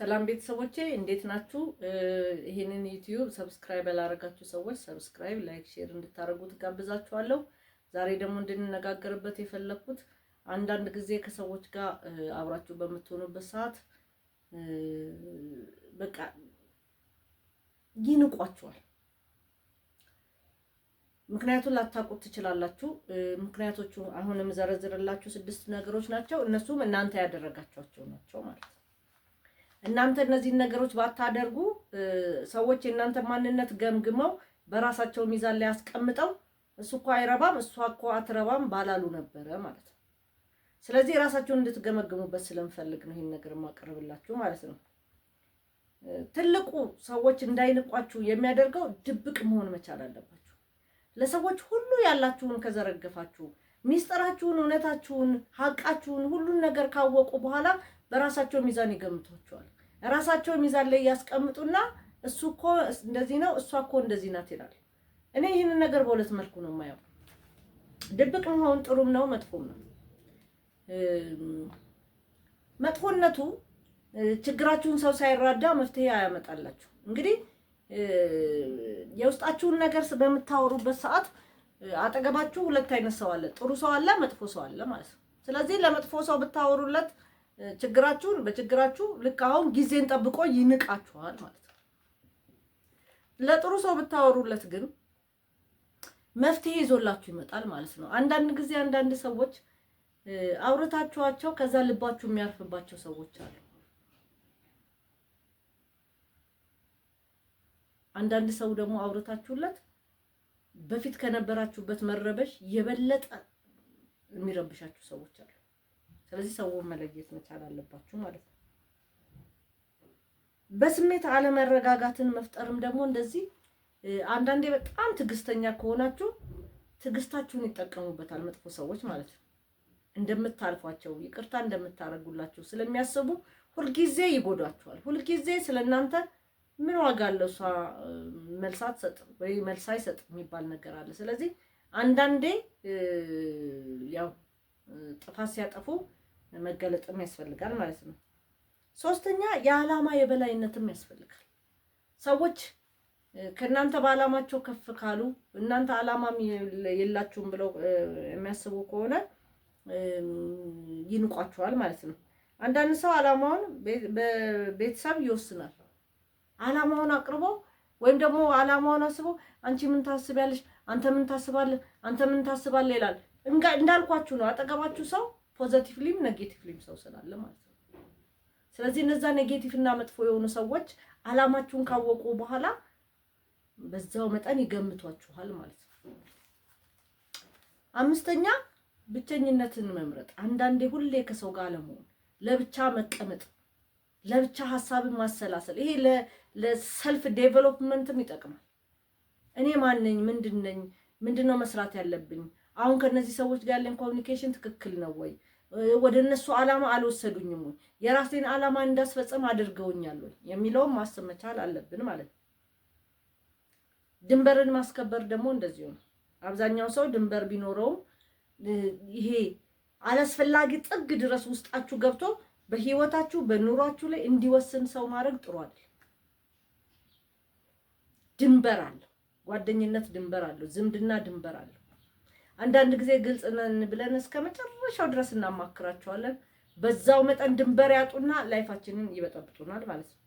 ሰላም ቤተሰቦቼ፣ እንዴት ናችሁ? ይህንን YouTube subscribe ያላረጋችሁ ሰዎች subscribe፣ like፣ share እንድታደርጉ ትጋብዛችኋለሁ። ዛሬ ደግሞ እንድንነጋገርበት የፈለግኩት አንዳንድ ጊዜ ከሰዎች ጋር አብራችሁ በምትሆኑበት ሰዓት በቃ ይንቋችኋል። ምክንያቱን ላታውቁት ትችላላችሁ። ምክንያቶቹ አሁን የምዘረዝርላችሁ ስድስት ነገሮች ናቸው። እነሱም እናንተ ያደረጋችኋቸው ናቸው ማለት ነው። እናንተ እነዚህን ነገሮች ባታደርጉ ሰዎች የእናንተ ማንነት ገምግመው በራሳቸው ሚዛን ላይ አስቀምጠው እሱ እኮ አይረባም፣ እሷ እኮ አትረባም ባላሉ ነበረ ማለት ነው። ስለዚህ ራሳችሁን እንድትገመግሙበት ስለምፈልግ ነው ይህን ነገር የማቀርብላችሁ ማለት ነው። ትልቁ ሰዎች እንዳይንቋችሁ የሚያደርገው ድብቅ መሆን መቻል አለባችሁ። ለሰዎች ሁሉ ያላችሁን ከዘረገፋችሁ፣ ሚስጥራችሁን፣ እውነታችሁን፣ ሀቃችሁን ሁሉን ነገር ካወቁ በኋላ በራሳቸው ሚዛን ይገምቷችኋል። ራሳቸው ሚዛን ላይ ያስቀምጡና እሱ እኮ እንደዚህ ነው፣ እሷ እኮ እንደዚህ ናት ይላል። እኔ ይህንን ነገር በሁለት መልኩ ነው የማየው። ድብቅ መሆን ጥሩም ነው መጥፎም ነው። መጥፎነቱ ችግራችሁን ሰው ሳይረዳ መፍትሄ አያመጣላችሁ። እንግዲህ የውስጣችሁን ነገር በምታወሩበት ሰዓት አጠገባችሁ ሁለት አይነት ሰው አለ። ጥሩ ሰው አለ፣ መጥፎ ሰው አለ ማለት ነው። ስለዚህ ለመጥፎ ሰው ብታወሩለት ችግራችሁን በችግራችሁ ልክ አሁን ጊዜን ጠብቆ ይንቃችኋል ማለት ነው። ለጥሩ ሰው ብታወሩለት ግን መፍትሄ ይዞላችሁ ይመጣል ማለት ነው። አንዳንድ ጊዜ አንዳንድ ሰዎች አውርታችኋቸው ከዛ ልባችሁ የሚያርፍባቸው ሰዎች አሉ። አንዳንድ ሰው ደግሞ አውርታችሁለት በፊት ከነበራችሁበት መረበሽ የበለጠ የሚረብሻችሁ ሰዎች አሉ። ስለዚህ ሰውን መለየት መቻል አለባችሁ ማለት ነው። በስሜት አለመረጋጋትን መፍጠርም ደግሞ እንደዚህ አንዳንዴ በጣም ትዕግስተኛ ከሆናችሁ ትዕግስታችሁን ይጠቀሙበታል መጥፎ ሰዎች ማለት ነው። እንደምታልፏቸው ይቅርታ እንደምታደርጉላቸው ስለሚያስቡ ሁልጊዜ ይጎዷችኋል። ሁልጊዜ ስለእናንተ ምን ዋጋ አለው እሷ መልስ አትሰጥም ወይ መልስ አይሰጥ የሚባል ነገር አለ። ስለዚህ አንዳንዴ ያው ጥፋት ሲያጠፉ መገለጥም ያስፈልጋል ማለት ነው። ሶስተኛ የዓላማ የበላይነትም ያስፈልጋል። ሰዎች ከእናንተ በዓላማቸው ከፍ ካሉ እናንተ ዓላማም የላችሁም ብለው የሚያስቡ ከሆነ ይንቋችኋል ማለት ነው። አንዳንድ ሰው ዓላማውን በቤተሰብ ይወስናል። ዓላማውን አቅርቦ ወይም ደግሞ ዓላማውን አስቦ አንቺ ምን ታስቢያለሽ፣ አንተ ምን ታስባለህ፣ አንተ ምን ታስባለህ ይላል። እንዳልኳችሁ ነው። አጠገባችሁ ሰው positively ም negatively ም ሰው ስላለ ማለት ነው። ስለዚህ እነዛ negative እና መጥፎ የሆኑ ሰዎች ዓላማችሁን ካወቁ በኋላ በዛው መጠን ይገምቷችኋል ማለት ነው። አምስተኛ ብቸኝነትን መምረጥ። አንዳንዴ ሁሌ ከሰው ጋር አለመሆን፣ ለብቻ መቀመጥ፣ ለብቻ ሀሳብን ማሰላሰል፣ ይሄ ለ self development ም ይጠቅማል። እኔ ማነኝ? ምንድን ነኝ? ምንድን ነው መስራት ያለብኝ? አሁን ከነዚህ ሰዎች ጋር ያለኝ communication ትክክል ነው ወይ? ወደ እነሱ ዓላማ አልወሰዱኝም ወይ? የራሴን ዓላማ እንዳስፈጽም አድርገውኛል ወይ የሚለውም ማሰብ መቻል አለብን ማለት ነው። ድንበርን ማስከበር ደግሞ እንደዚሁ ነው። አብዛኛው ሰው ድንበር ቢኖረውም ይሄ አላስፈላጊ ጥግ ድረስ ውስጣችሁ ገብቶ በህይወታችሁ በኑሯችሁ ላይ እንዲወስን ሰው ማድረግ ጥሩ አይደል። ድንበር አለው። ጓደኝነት ድንበር አለው። ዝምድና ድንበር አለው። አንዳንድ ጊዜ ግልጽ ነን ብለን እስከ መጨረሻው ድረስ እናማክራቸዋለን። በዛው መጠን ድንበር ያጡና life ኣችንን ይበጠብጡናል ማለት ነው።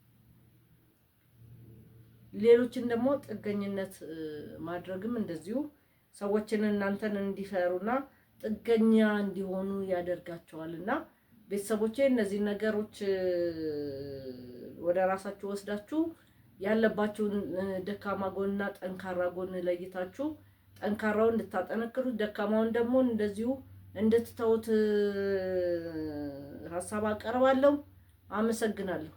ሌሎችን ደግሞ ጥገኝነት ማድረግም እንደዚሁ ሰዎችን እናንተን እንዲፈሩና ጥገኛ እንዲሆኑ ያደርጋቸዋል። እና ቤተሰቦቼ እነዚህ ነገሮች ወደ ራሳችሁ ወስዳችሁ ያለባችሁን ደካማ ጎንና ጠንካራ ጎን ለይታችሁ ጠንካራውን እንድታጠነክሩት ደካማውን ደግሞ እንደዚሁ እንድትተውት ሀሳብ አቀርባለሁ። አመሰግናለሁ።